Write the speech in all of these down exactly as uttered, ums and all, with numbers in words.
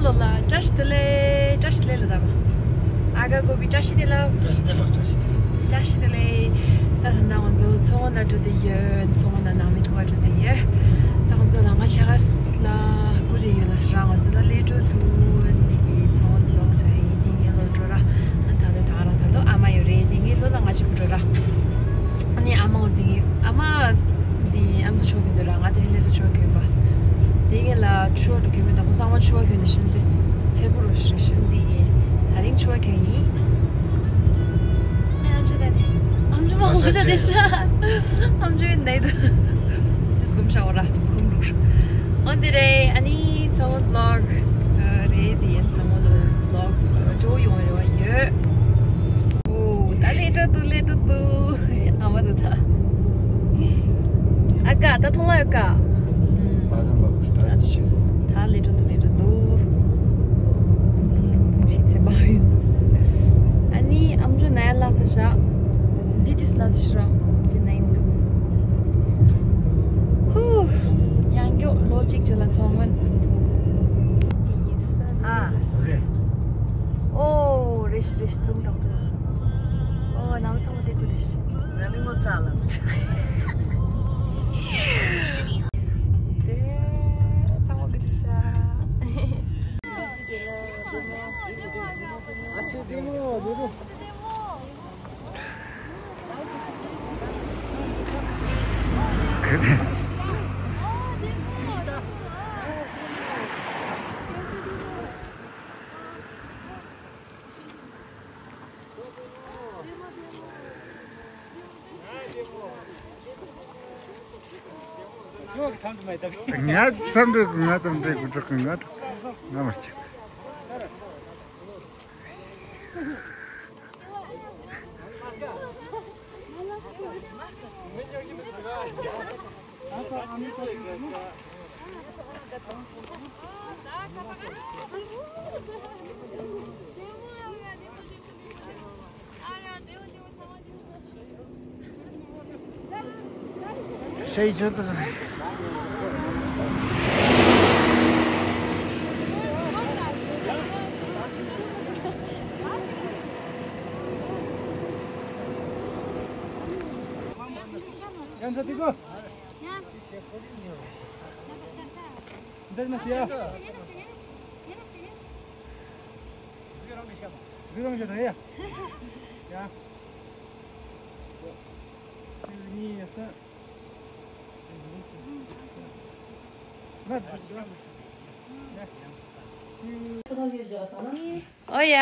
ལོ་ལ་བཀྲ་ཤིས་བདེ་ལེགས། བཀྲ་ཤིས་བདེ་ལེགས་ལ་དང་། ཨ་ག་གོ་བི་བཀྲ་ཤིས་བདེ་ལེགས། བཀྲ་ཤིས་བདེ་ལེགས། བཀྲ་ཤིས་བདེ་ལེགས། བཀྲ་ཤིས་བདེ་ལེགས། ད་ད་ང་ཚོ་མཚོ་སྔོན་ལ་འགྲོ་བསྡད་ཡོད། མཚོ་སྔོན་ལ་ནང་མི་ཐུག་ག་འགྲོ་བསྡད་ཡོད། ད་ང་ཚོ་ལ་ང་ཆ་ག་ལ་སྒུག་བསྡད་ཡོད་ལ་ཟེར་ར། ང་ཚོ་ད་ལས་འགྲོ་འདུག་ནི་གི་མཚོ་སྔོན་ལོག་སོང་ཡིན། དེ་ངའི་ལོ་འགྲོ་ར། ཨ་ད་ལོ་ད་ར་ད་ལོ་ཨ་མ་ཡོད་རེད། དེ་ངའི་ལོ་ལ་ང་ཅིག་འགྲོ་ར། ཨ་ནི་ཨ་མ་འོ་ཙི་ཨ་མ་དེ་ཨ་མདོ་ཕྱོགས་གྱོན་འདུག་ར། ང་དེ་རིང་ལས་ས་ཕྱོགས་གྱོན་པ། དེ་ངེད་ལ་ཆུ་བ་འགྲོ་གྱོན་མི་དང་པོ་གཙང་མ་ཆུ་བ་གྱོན་དེ་ཤིན་ཏེ་སེར་པོ་རུ་ཤི་ཤིན་ཏེ་ཡིན། ད་རིང་ཆུ་བ་གྱོན་ཡིན། ཨ་ཨམ་ཆུ་ད་དེ་ཨམ་ཆུ་མ་ཧོ་ཤ་དེ་ཤ་ཨམ་ཆུ་ཡིན་ནའི་དུ་དེ་སྒོམ་ཤ་འོ་ར་སྒོམ་རུ་ཤ་འོ་དེ་རེད། ཨ་ནི་ཚང་མ་ལོག་རེད། དེ་ཡིན་ཚང་མ་ལོག་ལོག་འགྲོ་ཡོང་རེ་བ་ཡོད། ཨོ། ད་ལས་འགྲོ་འདུག་ལས་འགྲོ་འདུག་ཨ་མ་འདུག་ད། ཨ་ཀ་ད་ཐོང་ལ་ཡོད་ཀ་ད་ལས་འགྲོ་འདུག་ལས་འགྲོ་འདུག་ཤི་ཚེ་བ་ཡིན། ཨ་ནི་ཨམ་ཅོག་ན་ཡ་ལ་ས་ཤ་འདི་ཏིས་ལ་དི་ཤི་ར་དི་ན་ཡིན་འདུག་ཧུ། ཡང་མགྱོགས་ལོ་གཅིག་ཅི་ལ་ཚོང་ངོན། ཨ། ཨོ། རེ་ཤི་རེ་ཤི་ཙུམ་དང་། ཨོ། ནམ་ཚང་མ་དེ་ཀུ་དེ་ཤི། ང་མི་ངོ་ཚ་ལ། དེ་ཚང་མ་ཀུ་དེ་ཤ། ཨ་ཆུ་དེ་མོ་དེ་མོ། ང་འཚམས་འདྲི་ང་འཚམས་འདྲི་གུ་དྲག་ང་དྲག་ང་མ་ཆེ། ཤེས་ཆོད་དུ། ཡང་ཚ་ཏི་ཀོ། འདི་ན་ཏི་ཡ། ཟི་རང་ཞིག་དང་ཡ། ཡ། གཅིག་གཉིས་གསུམ། ང་ཨོ་ཡ།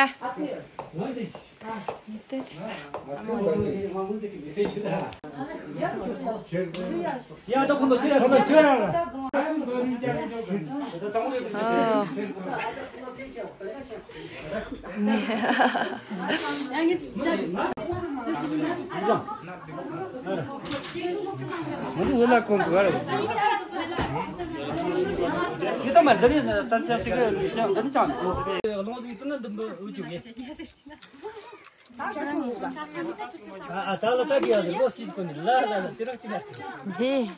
ཨ་ཨ་ད་ལ་ད་གི་ཡ་ལོ་སི་ཀོ་ནི་ལ་ལ་ལ་དེ་རག་ཅི་ལ། འདི།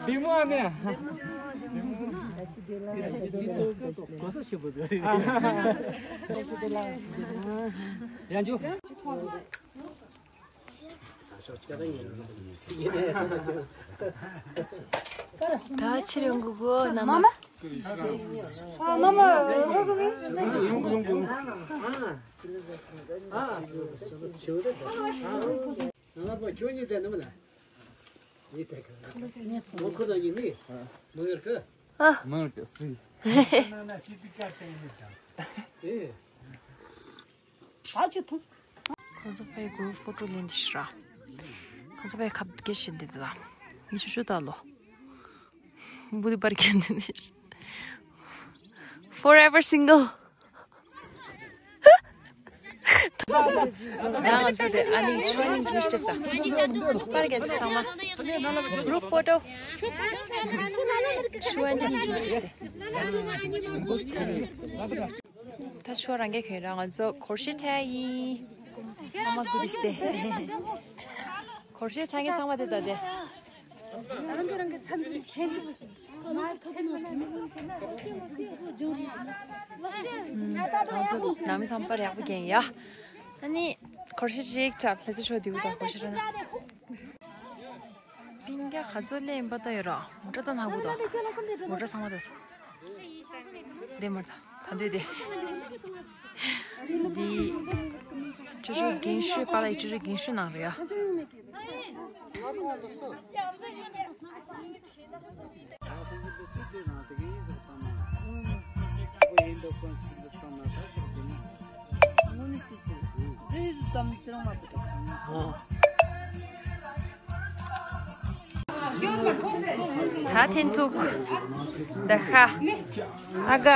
བདེ་མོ་ཨ་མེ། ཡང་འཇུ། ད་ཕྱིར་ཡོང་གི་གོ་ན་མ། ཨ། ཁོང་ཚོ་ཕའི་གུ་ཕོ་ཊོ་ལེན་དུ་ཤི་ར། ཁོང་ཚོ་ཕའི་ཁབ་སྐད་བཤད་འདི་དང་། མི་ཆུ་ཆུ་ད་ལོ། བུ་དི་པར་ཁན་འདི་ཤི། Forever single. ང་ཚོ་དེ་ཨ་ནི་ཆོས་ཉིན་ཇུས་ཏེ་ས། ཚོགས་པར་རྒྱལ་ཚང་མ། གུ་རུབ་ཕོ་ཊོ། ཆོས་ཉིན་ཇུས་ཏེ་ས། ད་ཆོས་རང་གི་ཁྱོད་རང་ང་ཚོ་གོར་ཤེ་ཁྲ་ཡིན། ཚང་མ་གུ་རུ་ཤེ། གོར་ཤེ་ཁྲ་ངའི་ཚང་མ་དེ་ད་དེ། རང་གི་རང་གི་མཚམས་སྦྱོར་མཁན། ང་ཚོ་ནང་མི་ཚང་པར་ཡག་པོ་རྒྱན་ཡ། ཨ་ནི་གོར་ཤེ་ཅིག་ཅབ་ལྷ་ས་ཆོས་དེའུ་དང་གོར་ཤེ་ར་ན། པིང་ག་ག་ཚོད་ལེན་པ་ད་ཡོད་ར། མོ་ཊ་ད་ནག་པོ་ད། མོ་ཊ་ཚང་མ་ད་སོ། དེ་མར་ད། ད་འདོད་དེ། འདི། ཅོ་ཅོ་རྒན་ཤོས་པ་ལ་ཡི་ཅོ་ཅོ་རྒན་ཤོས་ནང་རེད་ཡ། ད་འཐེན་ཐུག་ད་ཤ། ཨ་ག་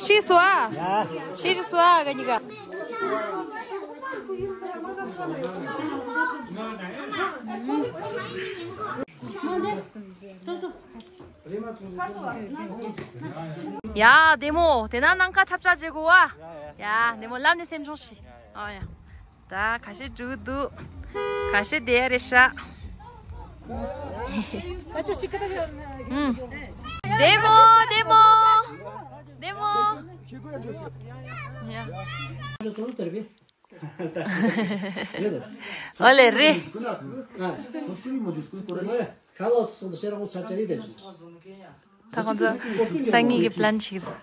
ཤི་སོ་ཨ། ཤི་སོ་ཨ་ག་ཉི་ག་ཡ་བདེ་མོ། དེ་ན་ནང་ཁ་ཆབ་ཆ་བྱེད་དགོས་བ། ཡ་བདེ་མོ་ལམ་ནས་སེམས་ཆུང་ཞིག་ཨ་ཡ། ད་ཁ་ཤས་འགྲོ་གི་འདུག་ཁ་ཤས་བསྡད་ཡ་རེད་ཤག་ཨུམ། བདེ་མོ་བདེ་མོ། བདེ་མོ། ཡ། ཨོ་ལེ་རེད། ད་ཁོང་ཚོ་སང་ཉིན་གྱི་པི་ལན་བྱེད་ཀྱི་འདུག་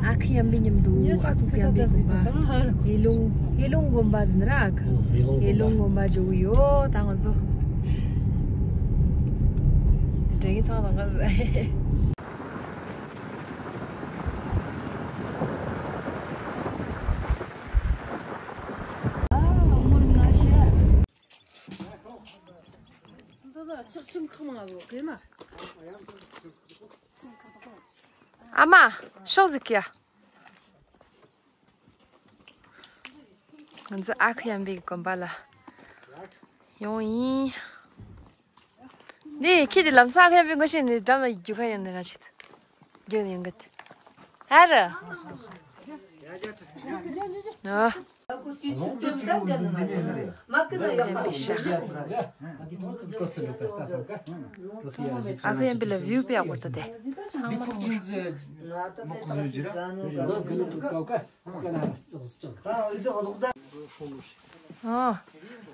ཨ་ཁུ་ཡམ་པའི་མཉམ་དུ་ཨ་ཁུ་ཡམ་པའི་དགོན་པ། ཧེ་ལུང་ཧེ་ལུང་དགོན་པ་ཟིན་ར། ཨ་ཁུ་ཧེ་ལུང་དགོན་པ་འགྲོ་གི་ཡོད། ད་ང་ཚོ་དྲན་གི་ཚང་དང་ག་ཨ་མ། ཤོག་ཟིག་གི་ཡ། ང་ཚོ་ཨ་ཁུ་ཡམ་པའི་དགོན་པ་ལ་ཡོང་ཡིན། འདི་ཁྱེད་ཀྱི་ལམ་སང་ཨ་ཁུ་ཡམ་པའི་དགོན་ཞིག་ནས་འགྲམ་ལ་རྒྱུག་ཁ་ཡོང་ནས་ར་ཆེད་དུ་རྒྱུག་ནས་ཡོང་གི་དེ། ཨ་ར། ཨ། ཨ་ཁུ་ཡམ་པའི་ལ་བིའུ་དཔེ་ཡག་པོ་འདུག་སྟེ།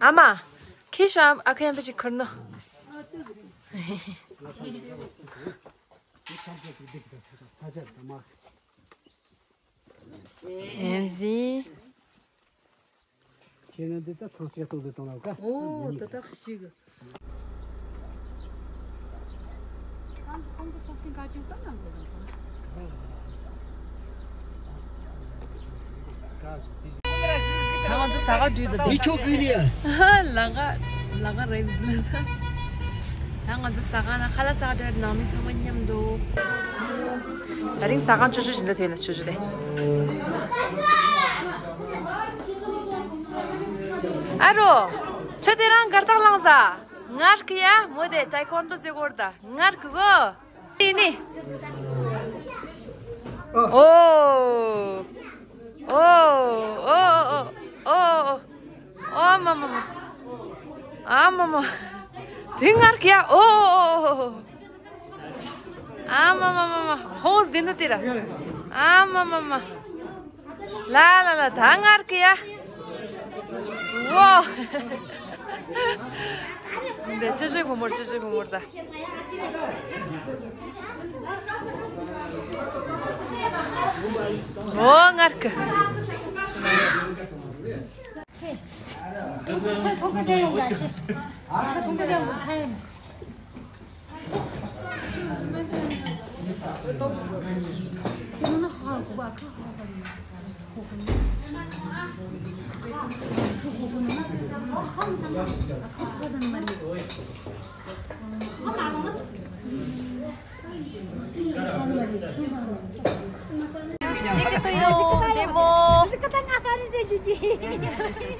ཨ་མ། ཁྱེད་ཤོག་ཨ་ཁུ་ཡམ་པའི་ཅིག་ཁུར་ནོ། ཨེ་ཟི། ཁྱེད་རང་འདི་ལྟར་ཐང་ཆད་གཏོང་དུ་གཏོང་ལ་ཀ་ཨོ་ད་ད་ཞིག་ད་ང་ཚོ་ཟ་ཁང་འགྲུལ་དུ་འདུག་ཁྱོད་ཀུན་ནི་ལ་ཀ་ལ་ཀ་རེད་འདུག་ལ་ས། ད་ང་ཚོ་ཟ་ཁང་ན་ཁ་ལག་ཟ་འདྲ་ནང་མི་ཚང་མ་མཉམ་དུ། ད་རིང་ཟ་ཁང་ཆུ་ཆུ་བཞིན་དུ་ཐོན་ལ་ཆུ་ཆུ་དེ། ཨ་རོ། ཆུ་དེ་རང་གར་སྟག་ལངས་ས། ངར་གི་ཡ་མོ་དེ་ཏའི་ཀོན་ཏོ་ཟེར་གོ་ར་ད་ངར་གི་གོ། དེ་ནི། ཨོ། ཨོ། ཨོ། ཨོ། ཨོ་མ་མ་མ། ཨ་མ་མ། དེ་ངར་གི་ཡ་ཨོ། ཨ་མ་མ་མ་མ། ཧོས་དེ་ནི་དེ་ར། ཨ་མ་མ་མ། ལ་ལ་ལ་ད་ངར་གི་ཡ། ཝོ། འདི་ཅོ་ཅོའི་བུ་མོར་ཅོ་ཅོའི་བུ་མོར་ད། ཝོ་ངར་གི།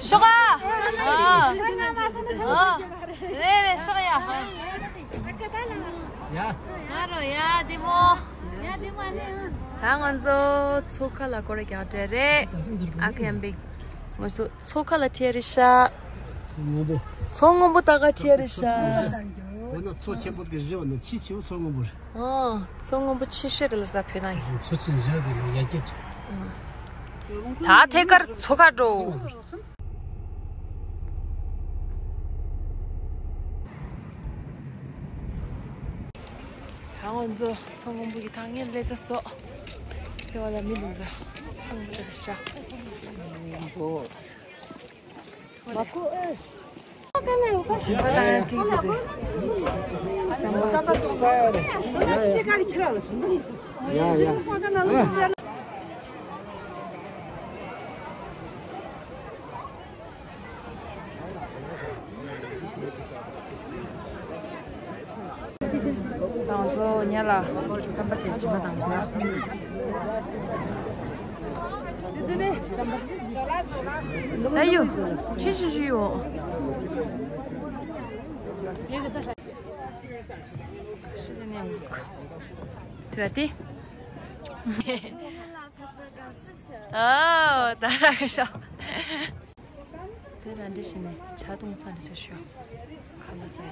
ཤོག་ཨ། ཨ། ཨ། རེད་རེད་ཤོག་ཡ། ཡ། ང་རོ་ཡ་བདེ་མོ། ཡ་བདེ་མོ་ཨ་ནེ། ད་ང་ཚོ་མཚོ་ཁ་ལ་སྐོར་རྒྱག་འདྲ་རེད། ཨ་ཁུ་ཡམ་པིག་ང་ཚོ་མཚོ་ཁ་ལ་ཁྲིད་རེད་ཤག་མཚོ་སྔོན་པོ། མཚོ་སྔོན་པོ་ད་ག་ཁྲིད་རེད་ཤག་འོ་ན་མཚོ་ཆེན་པོ་དེ་བཞི་བ་ན་ཆེས་ཆེ་བ་མཚོ་སྔོན་པོ་རེད། ཨོ། མཚོ་སྔོན་པོ་ཆེ་ཤོས་རེད་ལ་ས་བོད་ནང་གི། མཚོ་ཆེན་བཞི་དེ་ལ་ཡ་གྱལ། ད་ཐད་ཀར་མཚོ་ཁ་འགྲོ། ད་ང་ཚོ་མཚོ་སྔོན་པོ་གི་ཐང་ངེ་ལེ་ཚ་སོ། དེ་བ་ལ་མི་འདུག་ཚོ། མཚོ་སྔོན་པོ་དེ་ཤ། མ་ཁོ་ཨེ། ང་ཚོ་ཉལ་ལ་རྩམ་པ་དེ་བྱིན་པ་དང་དེ་ཡོ། ཆི་ཆི་ཆི་ཡོ། ཤི་དེ་ནས་དེ་ར་དེ། ཨོ། ད་ར་ཤོག་དེ་ལ་འདི་བྱས་ནས་ཇ་བཏུང་ཚར་ནས་ཚོ་ཤོག་ཁ་ལག་ཟ་ཡ།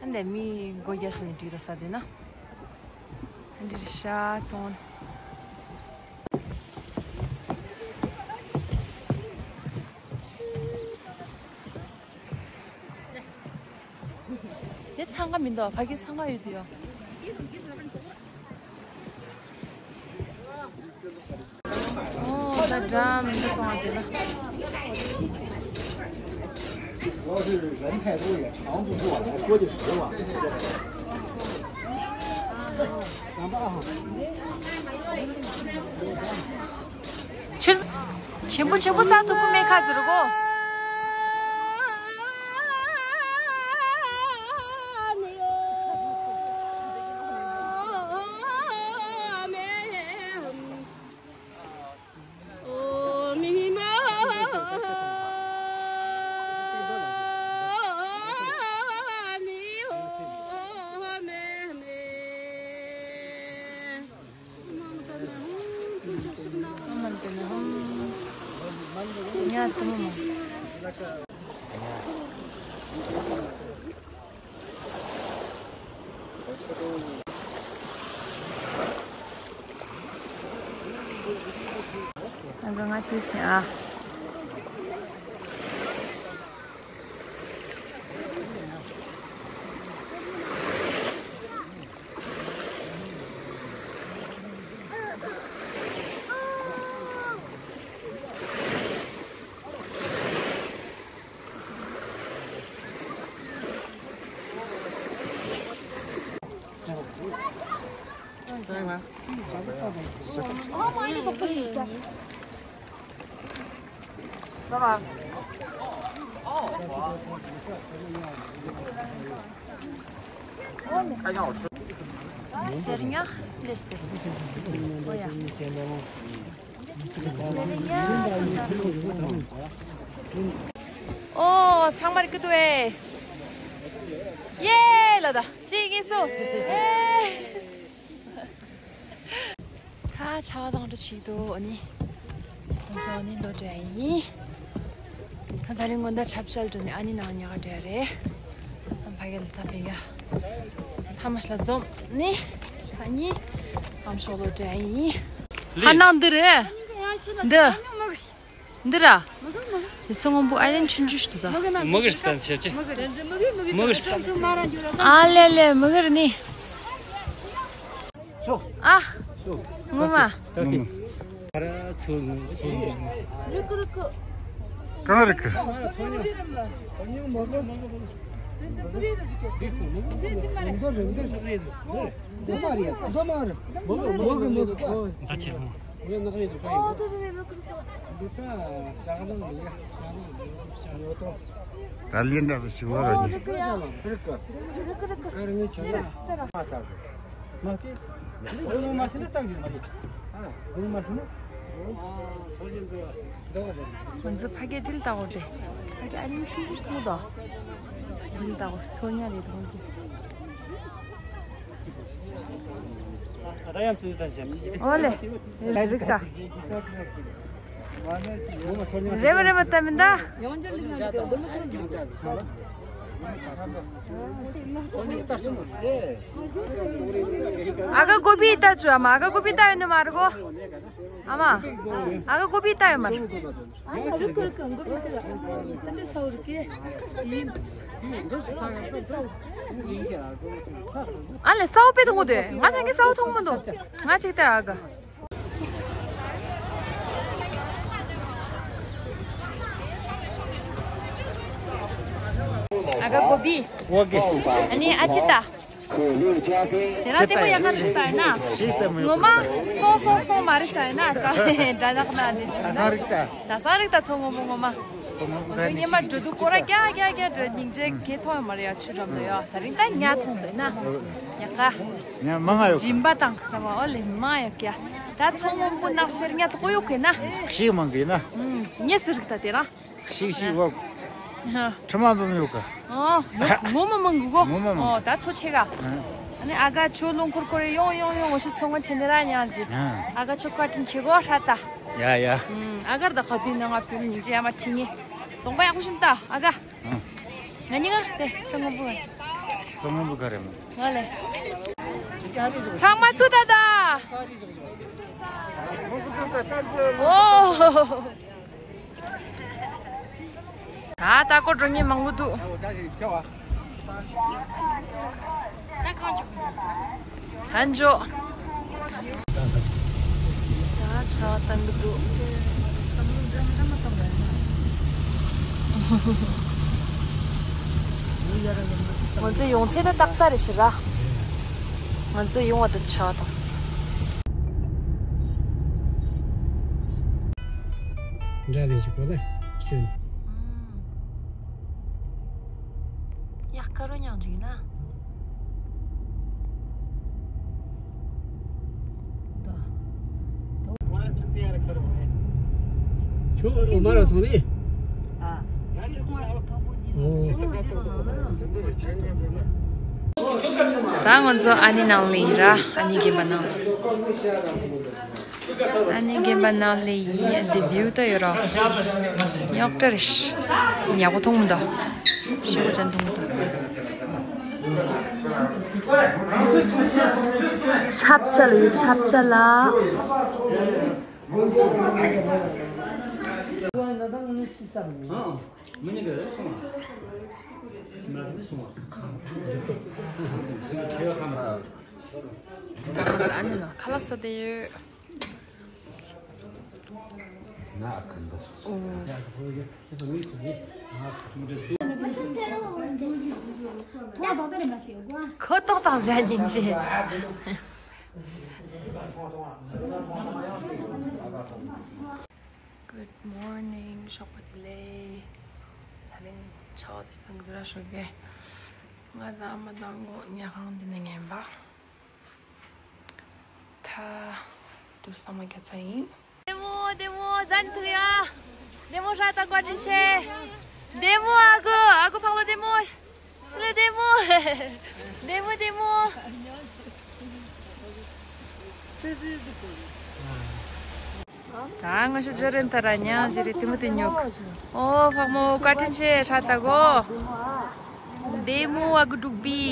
ཨ་འདི་མི་སྒོ་རྒྱག་བྱས་ནས་འགྲིག་དོ་ས་དེ་ན། ཨ་འདི་རི་ཤ་ཚོང་། དེ་འཚང་ཁ་མི་འདུག་ཕ་གི་འཚང་ཁ་ཡོད་དུ་ཡོད། ཨོ། ད་འདྲ་མི་འདྲ་སོང་བ་དེ་ལ། 主要是人太多也藏不住，我说句实话。 ཆེན་པོ་ཆེན་པོ་ས་ཐུག་པོ་མེ་ཁ་ཟེར་གོ། ང་ང་ཚོས་བྱེད་ཨ། སེར་ཉག་ལེས་ཏེ། ཨོ་ཡ། ཨོ། ཚང་མར་སྐུ་དུ་ཨེ། ཡེ་ལ་ད། ཅི་གིན་སོ། ཨེ། ད་ཆ་བ་དང་འགྲོ་ཆིག་ཏུ་ཨ་ནི། ང་ཚོ་ཨ་ནི་ལོ་འདྲ་ཡིན། ད་ད་རིང་དགོང་དག་ཆབ་ཆལ་འགྲོ་ནི་ཨ་ནི་ནང་ཉག་འདྲ་རེད། ཕ་གི་ལ་ད་ཕ་གི་ཐ་མ་ཤ་ལ་འཛོམས་ནི། ད་ནི་ཨམ་ཤོག་ལོ་འདྲ་ཡིན། ཧ་ནང་འདི་རེད། འདི། འདི་ར། འདི་ཚོ་སྔོན་པོ་ཨའི་ལན་ཆུང་ཆུང་ཞིག་འདུག་ད། མུ་གེ་སི་ཐན་ཆེ་ཆེ། མུ་གེ་སི། ཨ་ལེ་ལེ་མུ་གེ་ར་ནི། ཨ། ངོ་མ། གང་རིག་གི། ཨ་ཆེ་ལོ། ད་ལན་འདྲ་པོ་ཞིག་བོར་ར་ཉེ། ང་ཚོ་ཕ་གི་དིལ་ལྟ་གོ་དེ། ཕ་གི་ཨ་རིང་ཆུང་ཆུང་ཞིག་མཐོང་དོ། དིལ་ལྟ་གོ་ཚོ་ཉ་རེད་དོ་ཁོང་ཚོ། ཨོ་ལེ། རེ་རིག་ད། རེ་བ་རེ་བ་ད་མིན་ད། ཨ་ག་ཀོ་པི་ལྟ་བཅུག་ཨ་མ། ཨ་ག་ཀོ་པི་ལྟ་ཡོད་ནི་མ་རེད་གོ། ཨ་མ། ཨ་ག་ཀོ་པི་ལྟ་ཡོད་མ་རེད། ཨ་ལེ་སའོ་པེ་ཐོང་གོ་དེ། ང་ཐང་གི་སའོ་ཐོང་མི་འདུག་ང་གཅིག་ལྟ་ཨ་ག། ཨ་ག་ཀོ་པི། ཨ་ནི་ཨ་ཅི་ད། དེ་ར་ལྟད་མོ་ཡག་ག་རིག་ལྟ་ཡིན་ན། ངོ་མ། སོང་སོང་སོང་མ་རིག་ལྟ་ཡིན་ན། ད་ནག་ན་ནི་ཞིག་ན། ད་སང་རིག་ད་ཚོ་ངོ་མ་ངོ་མ། ཚོ་ཉི་མ་འགྲོ་དུས་སྐོར་ར་རྒྱག་རྒྱག་རྒྱག་འགྲོ། སྙིང་རྗེ་གས་མཐོང་ཡོད་མ་རེད་ཡ། ཆུ་འགྲམ་དུ་ཡ། ད་རིང་ད་ཉ་མཐོང་དུ་ཡིན་ན། ཉ་ཀ་ཉ་མང་ང་ཡོད་ཀ་སྦྱིན་པ་དང་ཚ་བ་ཨོ་ལེ་མང་ཡོད་ཀྱ། ད་ཚོ་ངོ་མ་ནག་སེར་ཉ་དོ་གོ་ཡོད་ཀྱི་ན། ཤིག་མང་གི་ན། ཉེ་སི་རིག་ད་དེ་ར། ཤིག་ཤིག་འོ། ཁྲི་མ་འབུམ་ཡོད་ཀ་ཨོ། ངོ་མ་མང་གི་གོ་ངོ་མ་མང་གི་ཨོ་ད་ཚོ་ཆེ་ག་ཨ་ནི་ཨ་ག་ཆོ་ལུང་ཁུར་ཁོ་རེ་ཡོང་ཡོང་ཡོང་འོ་ཤི་ཚོ་ངོ་ཆེ་ནི་ར་ཉང་ཅི། ཨ་ག་ཆོ་བཀའ་དྲིན་ཆེ་གོ་ཧྲ་ད། ཡ་ཡ། ཨ་གར་ད་ཁ་དུས་ནང་ང་ཕུལ་ཉིན་ཅི་ཡ་མ་ཁྲི་ངེ། གདོང་པ་ཡག་པོ་ཤིན་ད་ཨ་ག་ང་གཉིས་ཀ་དེ་ཚོ་ངོ་བུ། ཚོ་ངོ་བུ་ག་རེ་མོ། ང་ལེ། ཚང་མ་ཚུ་ད་ད། ཨོ། ད་ལྟ་སྐོར་འགྲོ་མཁན་མང་པོ་འདུག་ད་འཇོག་ད་ཆར་པ་བཏང་གི་འདུག་ང་ཚོ་ཡོང་ཚད་ད་ཏག་ཏག་རེད་ཤི་ར། ང་ཚོ་ཡོང་བ་ད་ཆར་པ་བཏང་སོང་། འདྲ་ལས་ཞིག་གོ་ལ་ཤོད། ཡག་ཀ་རོ་མྱང་ཅིག་ན། ཁྱོད་ཨོ་མ་ར་སོང་ནི། ད་ང་ཚོ་ཨ་ནི་ནང་ལ་ཡིན་ར། ཨ་ནི་རྒན་པ་ནང་ལ། ཨ་ནི་རྒན་པ་ནང་ལ་ཡིན། འདི་བིའུ་ད་ཡོད་ར། ཉོག་ཏྲ་རེ་ཤི། ཉག་པོ་མཐོང་མི་འདུག་ཤི་གོ་ཅན་མཐོང་མི་འདུག་ཆབ་ཆ་ལ་ཡོད། ཆབ་ཆ་ལ། ཨ་ནི་ན་ཁ་ལག་ཟ་བསྡད་ཡོད། ཁོ་ཏོག་ཏག་ཟ་སྙིང་རྗེ། Good morning. ཞོགས་པ་བདེ་ལེགས། ད་རིང་ཆར་པ་དེ་སང་གི་དུ་ར་ཞོགས་ཀས། ང་དང་ཨ་མ་དང་ངོ་ཉལ་ཁང་འདི་ནས་ཉན་པ། ད་དུ་ས་མ་རྒྱ་ཚ་ཡིན། བདེ་མོ་བདེ་མོ་ཟན་ཐུག་ཡ། བདེ་མོ་ཧྲ་ད་བཀའ་དྲིན་ཆེ། བདེ་མོ་ཨ་ཁུ་ཨ་ཁུ་ཕག་ལོ་བདེ་མོ། ཤི་ལེ་བདེ་མོ། བདེ་མོ་བདེ་མོ། ད་ང་ཤི་ཇོ་རེན་ཐ་ར་ཉང་ཞི་རེ་དེ་མོ་དེ་ཉོག་ཨོ་ཕག་མོ་བཀའ་དྲིན་ཆེ་ཧྲ་ད་གོ། བདེ་མོ་ཨ་ཁུ་འབྲུག་པི།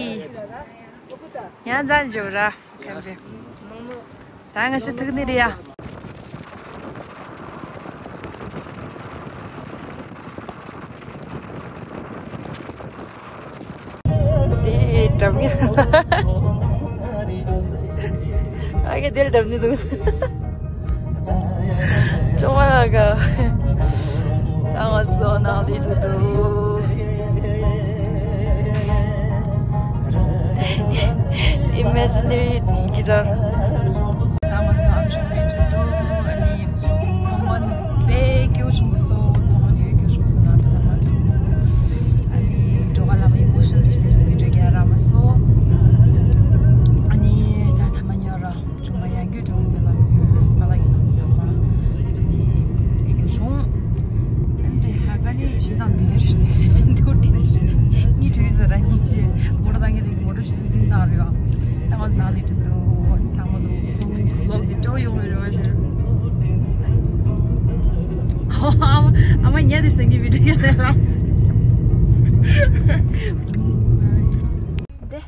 ཡང་ཛན་ཇོ་ར། ད་ང་ཤི་ཐུག་ནི་རེད་ཡ། དེ་འགྲམ་ཉུལ། ཨ་གེ་དེར་འགྲམ་ཉུལ་འདུག་ཅོ་མ་ལ་ག་ད་ང་ཚོ་ནང་ལས་འགྲོ་འདུག Imaginary guitar. ད་ང་ཚོ་ཨམ་ཆོག་ལས་འགྲོ་འདུག་ཞེ་སྡང་མི་ཟེར་ཤི་ནས་འདུག་དེ་ནས་ཤི་ནས་ངའི་དུས་ཟེར་ར་ཉིན་ཞེ་མོ་ཊ་བཏང་གི་འདུག་མོ་ཊ་ཆུ་ཚོད་བདུན་བཏང་རེད་བ། ད་ང་ཚོ་ནང་ལ་འགྲིམ་འདུག་ཚང་མ་འདུག་ཚོང་ལོག་གི་སྤྲོ་ཡོང་བའི་རེ་བ་ཞུ། ཨ་མ་ཨ་མ་ཉལ་དེ་ཞིག་དང་གི་བི་ཌི་ཡོ་དེ་ལ། འདི།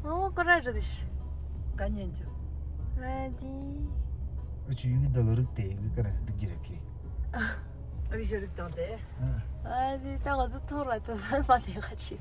ཨོ་ཀོ་ར་ར་དེ་ཞིག་ག་ཉན་ཅོ། ཨ་ཙི། ཨ་ཅུ་ཡུ་གི་ད་ལོ་རིག་དེ་ཡུ་གི་ཀ་ར་སི་འདུག་གི་ར་ཁེ། ཨ་གི་ཞོ་རིག་དང་དེ། ཨ་ཙི་ད་ང་ཚོ་ཐོག་ལ་ད་ལ་མ་དེ་ག་ཅི།